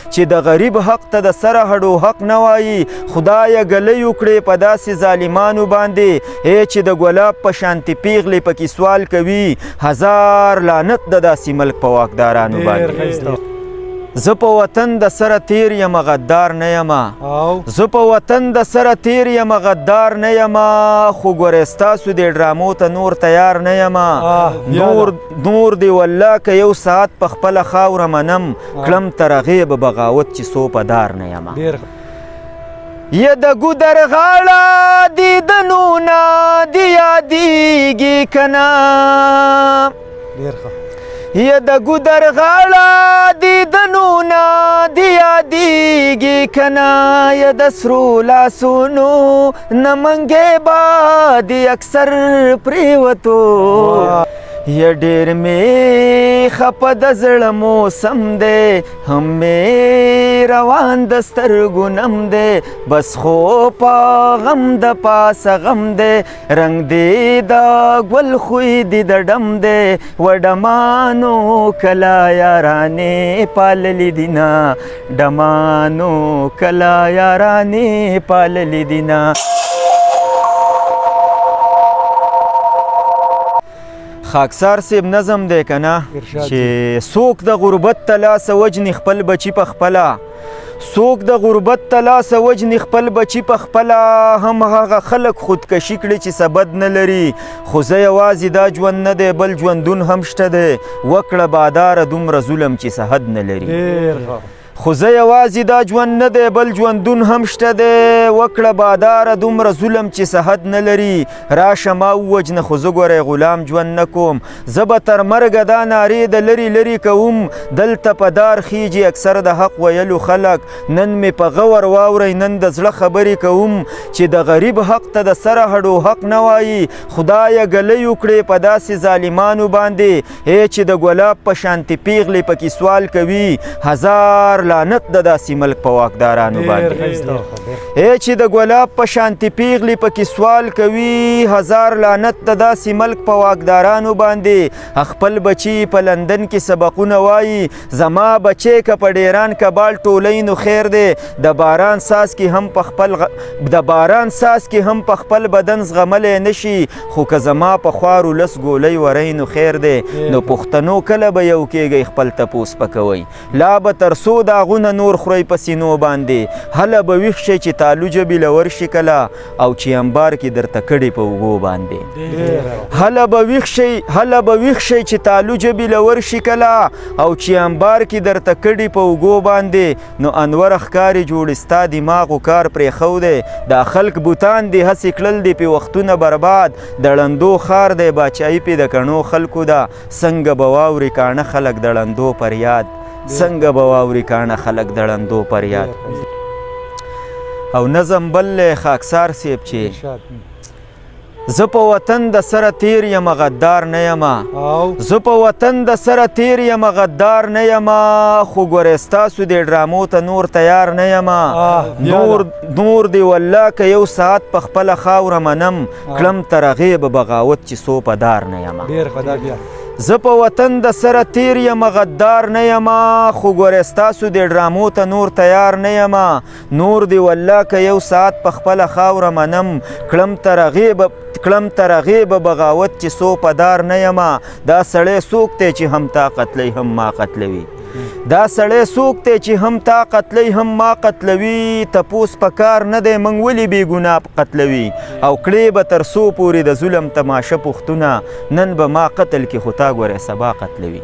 چې د غریب حق ته د سره هډو حق نه وایي. خدایه ګلۍ وکړې په داسې ظالمانو باندې، ای چې د ګلاب په شانتې پیغلې پکې سوال کوي، هزار لعنت د داسې ملک په واکدارانو باندې. زه په وطن د سره تیر یم غدار نه یم، زه په وطن د سره تیر یم غدار نه یم، خو ګورې ستاسو دې ډرامو ته نور تیار نه یم. نور دی والله که یو ساعت په خپله خاوره منم، کړم تر هغې به بغاوت چې څو په دار نه یم. یه د ګودر غاړه دیدنونه دي یادېږي که نه، یه د ګودر غاړه دیدنونه دي یادېږي که نه، یه د سرو لاسونو نه منګې بادي اکثر پرېوتو، یه ډېر مې خپه د زړه موسم دی، هم مې روان د سترګو نم دی، بس خو په غم د پاسه غم دی، رنګ دې د ګل خوی دې د ډم دی، وډمانو کلا یارانې پاللې دي نه، ډمانو کلا یارانې پاللې دي نه. خاکسار صاحب نظم دی که نه چې څوک د غربت ته لاسه وژني خپل بچي په خپله، څوک د غربت ته لاسه وژني خپل بچي په خپله، هم هغه خلک خودکشي کړي چې سبد نه لري، خو زه یوازې دا ژوند نه دی بل ژوندون هم شته دی، وکړه باداره دومره ظلم چې سحد نه لري. خو زه یوازې دا ژوند نه دی بل ژوندون هم شته دی، وکړه باداره دومره ظلم چې سحد نه لري، راشه ما ووژنه خو زه ګورې غلام ژوند نه کوم، زه به تر مرګه دا نارې د لرې لرې کوم، دلته په دار خیږي اکثر د حق ویلو خلک، نن مې په غور واورئ نن د زړه خبرې کوم، چې د غریب حق ته د سره هډو حق نه وایي. خدایه ګلۍ وکړې په داسې ظالمانو باندې، ای چې د ګلاب په شانتې پیغلې پکې سوال کوي، هزار لعنت د داسې ملک په واکدارانو باندې. ای چې د ګلاب په شانتې پیغلې پکې سوال کوي، هزار لعنت د داسې ملک په واکدارانو باندې. خپل بچي په لندن کې سبقونه وایي، زما بچی که په ډیران کبال ټولۍ نو خیر دی، د باران څاڅکي هم په خپل د باران څاڅکي هم په خپل بدن زغملی نشي، خو که زما په خوار ولس ګولۍ ورئ نو خیر دی. نو پښتنو کله به یو کیږئ خپل تپوس په کوئ، لا به تر څو داغونه نور خورئ په سینو باندې، هله به ویښ شئ چې تالو جبې له ورشي کله، او چې انبار کې درته کړي په اوږو باندې. هله به ویښ شئ، هله به ویښ شئ چې تالو جبې له ورشي کله، او چې انبار کې درته کړي په اوږو باندې. نو انور ښکاري جوړې ستا دماغو کار پرېښو دی، دا خلک بوتان دي هسې کړل دي پې وختونه برباد، د ړندو ښار دی باچایي پې د کڼو خلکو ده، څنګه به واوري کاڼه خلک د ړندو فریاد، څنګه به واوري کاڼه خلک د ړندو فریاد. او نظم بل دی خاکسار صاحب چې زه په وطن د سره تیر یم غدار نه یم، زه په وطن د سره تیر یم غدار نه یم، خو ګورې ستاسو دې ډرامو ته نور تیار نه یم. نور دی والله که یو ساعت په خپله خاوره منم، کړم تر هغې به بغاوت چې څو په دار نه یم. زه په وطن د سره تیر یم غدار نه یم، خو ګورې ستاسو دې ډرامو ته نور تیار نه یم. نور دی والله که یو ساعت په خپله خاوره منم، کړم تر هغې به بغاوت چې څو په دار نه یم. دا سړی څوک دی چې هم تا قتلوي هم ما قتلوي، دا سړی څوک دی چې هم تا قتلوي هم ما قتلوي، تپوس په کار نه دی موږ ولې بې ګناه قتلوي، او کړې به تر څو پورې د ظلم تماشه پښتونه، نن به ما قتل کې خو تا ګورې سبا قتلوي.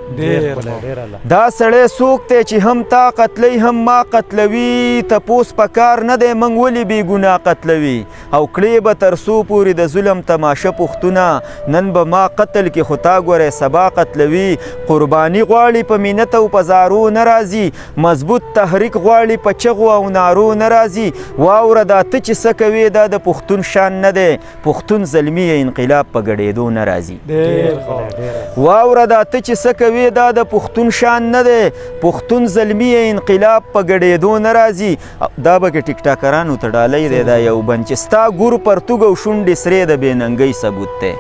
دا سړی څوک دی چې هم تا قتلوي هم ما قتلوي، تپوس په کار نه دی موږ ولې بې ګناه قتلوي، او کړې به تر څو پورې د ظلم تماشه پښتونه، نن به ما قتل کې خو تا ګورې سبا قتلوي. قرباني غواړي په مینت او په زارو نه راځي، مضبوط تحریک غواړي په چغو او نارو نه راځي. واوره دا ته چې څه کوې دا د پښتون شان نه دی، پښتون زلمی انقلاب په ګډېدو نه راځي. واوره دا ته چې څه کوې دا د پښتون شان نه دی، پښتون زلمی انقلاب په ګډېدو نه راځي. دا به کې ټیک ټاکرانو ته ډالۍ دی دا یو بند چې ستا ګور پرتوګ او شونډې سرې د بې ننګۍ ثبوت دی،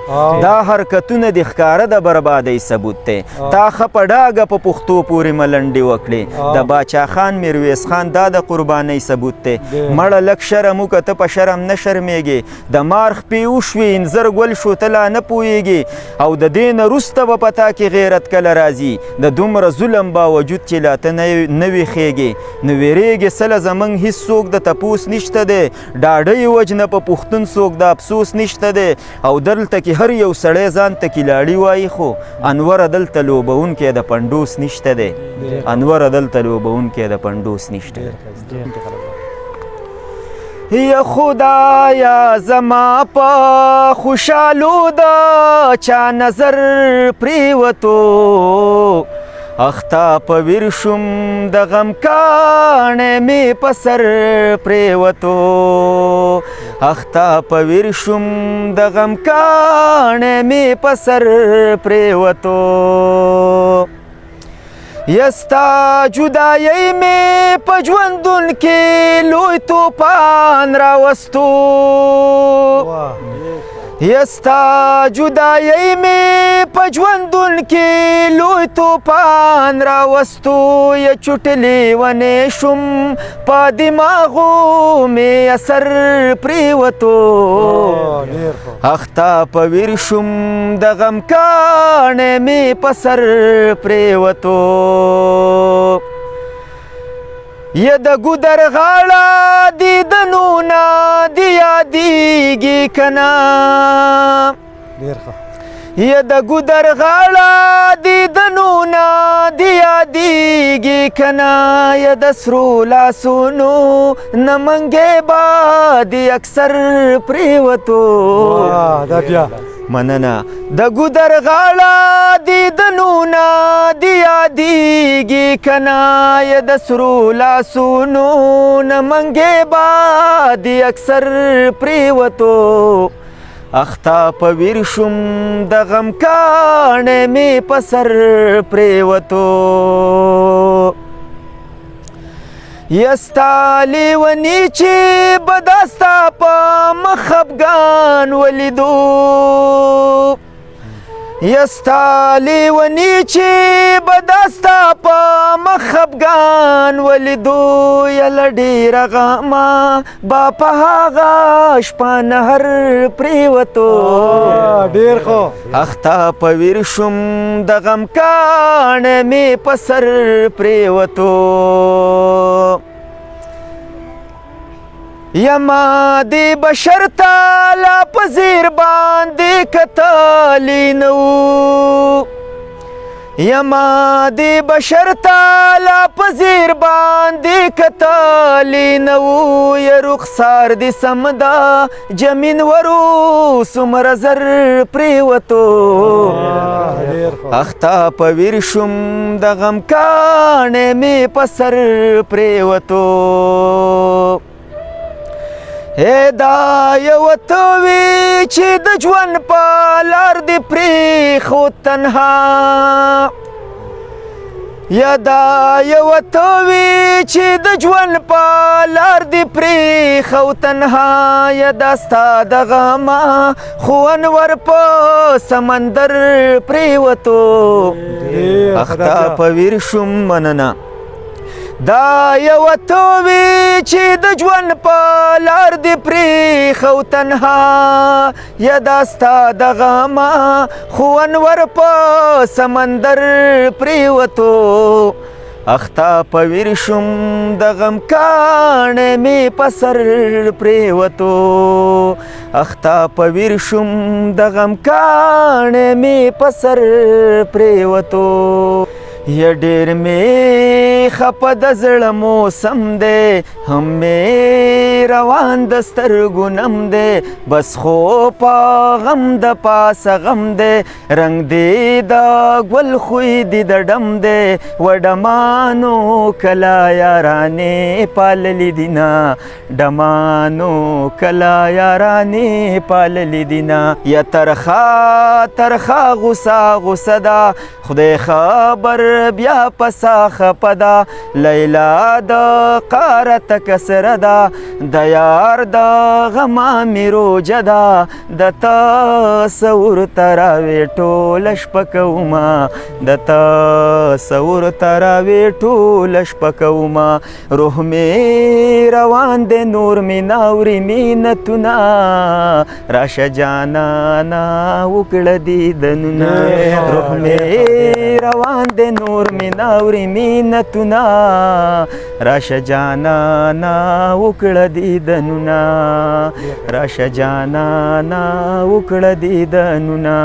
دا حرکتونه د ښکاره د بربادۍ ثبوت دی. تا ښه په ډاګه په پښتو پورې ملنډې وکړې. د باچا خان میرویس خان دا د قربانۍ ثبوت دی. مړه لږ شرم وکړه، ته په شرم نه شرمېږې. د مار خپې وشوې، انځر ګل شو، ته لا نه پوهېږې. او د دې نه وروسته به په تا کې غیرت کله راځي، د دومره ظلم باوجود چې لا ته نه ویښېږې. نو ویرېږې څه له زموږ هیڅوک د تپوس نشته دی، ډاډه یې وجنه په پښتون څوک د افسوس نشته دی. او دلته کې هر یو سړی ځان ته کلاړي وایي، خو انوره دلته لوبونکی د پنډوس نشته دی، انوره دلته لوبونکی د پنډوس نشته دی. یا خدایا زما په خوشحالو د چا نظر پریوتو، اختا په ویر شوم د غم کاڼی مې په سر پریوتو، اختا په ویر شوم د غم کاڼی مې په سر پریوتو. یستا جدایۍ مې په ژوندون کې لوی توپان راوستو، یستا جدایۍ مې په ژوندون کې لوی توپان راوستو. یا چوټلې ونې شوم په دماغو مې اثر پریوتو، اختا په ویر شوم د غم کاڼی مې په سر پریوتو. یا د ګودر غاړه دیدنونه دي یادېږي که نه، یا د ګودر غاړه دیدنونه دي یادېږي که نه، یا د سرو لاسونو نه منګی بادي اکثر پریوتو. دا بیا مننه. د ګودر غاړه دیدنونه دي یادېږي که نه، یا د سرو لاسونو نه منګی بادي اکثر پریوتو. اختا په ویر شوم د غم کاڼی مې په سر پریوتو. یستا لیوني چې به دا ستا په مخ خفګان ولیدو، یستا لیوني چې به دا ستا په مخ خفګان ولیدو. یله ډېره غمه با په هغه شپه نهر پریوتو. ډېر ښه. اختا په ویر شوم د غم کاڼی مې په سر پریوتو. یما دې بشر ته لا په زیر باندې کتلی نه وو، یما دې بشر ته لا په زیر باندې کتلی نه وو. یا رخسار دې سم ده جمین ورو څومره زر پریوتو. اختا په ویر شوم د غم کاڼی مې په سر پریوتو. دا یو ته وي چې د ژوند په لار دې پرېښود تنها، یا دا یو ته وي چې د ژوند په لار دې پرېښود تنها، یا دا ستا د غمه خو انور په سمندر پرېوتو. اختا په ویر شوم. مننه. دا یو ته وي چې د ژوند په لار دې پرېښود تنها، یا دا ستا د غمه خو انور په سمندر پرېوتو. اختا په ویر شوم د غم کاڼی مې په سر پرېوتو، اختا په ویر شوم د غم کاڼی مې په سر پرېوتو. یا ډېر مې خپه د زړه موسم دی، هم مې روان د سترګو نم دی، بس خو په غم د پاسه غم دی، رنګ دې د ګل خوی دې د ډم دی. وډمانو کلا یارانې پاللې دي نه، ډمانو کلا یارانې پاللې دي نه. یا ترخه ترخه غوسه غوسه ده، خدای خبر بیا پسا خپه ده، لیلا د قاره تکسره ده، د یار د غما مې روژه ده، د تصور تراوې ټوله شپه کومه، د تصور تراوې ټوله شپه کومه. روح مې روان دی نور مې ناوري مینتونه، راشه جانانا وکړه دیدنونه. روح مې روان دی نور مې ناوري مینتونه، راشه جانانا وکړه دیدنونه، راشه جانانا وکړه دیدنونه.